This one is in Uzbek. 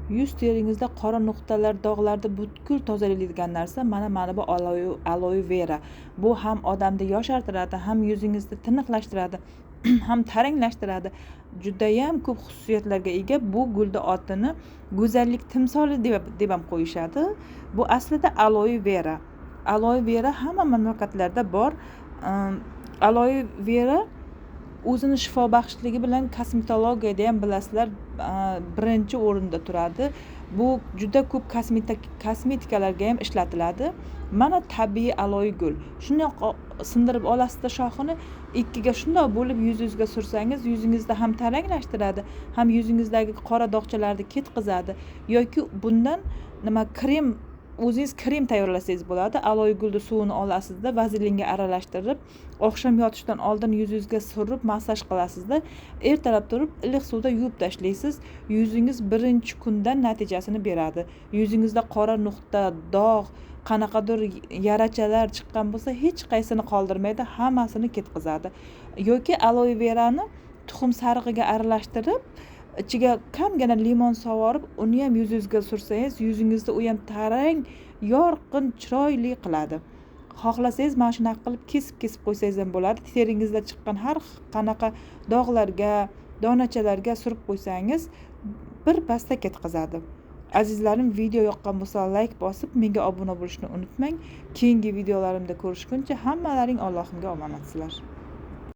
Yuz teringizda qora nuqtalar, dog'larni butkul tozalaydigan narsa mana bu aloe vera. Bu ham odamni yoshartiradi, ham yuzingizni tiniqlashtiradi, ham taranglashtiradi. Judayam ko'p xususiyatlarga ega. Bu gulni otini go'zallik timsoli deb ham qo'yishadi. Bu aslida aloe vera. Aloe vera hamma mamlakatlarda bor. Aloe vera o'zini shifobaxshligi bilan kosmetologiyada ham bilasizlar, birinchi o'rinda turadi. Bu juda ko'p kosmetikalarga ham ishlatiladi. Mana tabiiy aloe gul. Shunday sindirib olasizda shoxini, ikkiga shundoq bo'lib yuzingizga sursangiz, yuzingizni ham taranglashtiradi, ham yuzingizdagi qora dog'chalarni ketqizadi. Yoki bundan nima krem, o'zingiz krem tayyorlasangiz bo'ladi. Aloe gulni suvini olasizda, vazelinga aralashtirib, oqshom yotishdan oldin yuzingizga surib massaj qilasizda, ertalab turib iliq suvda yuvib tashlaysiz. Yuzingiz birinchi kundan natijasini beradi. Yuzingizda qora nuqta, dog', qanaqadir yarachalar chiqqan bo'lsa, hech qaysini qoldirmaydi, hammasini ketqizadi. Yoki aloe verani tuxum sarig'iga aralashtirib, ichiga kamgina limon sovorib, uni ham yuzingizga sursangiz, yuzingizni u ham tarang, yorqin, chiroyli qiladi. Xohlasangiz mana shunaqa qilib kesib-kesib qo'ysangiz ham bo'ladi. Teringizda chiqqan har qanaqa dog'larga, donachalarga surib qo'ysangiz, bir pasda ketqizadi. Azizlarim, video yoqqan bo'lsa like bosib, menga obuna bo'lishni unutmang. Keyingi videolarimda ko'rishguncha hammalaring Allohimga omonatsizlar.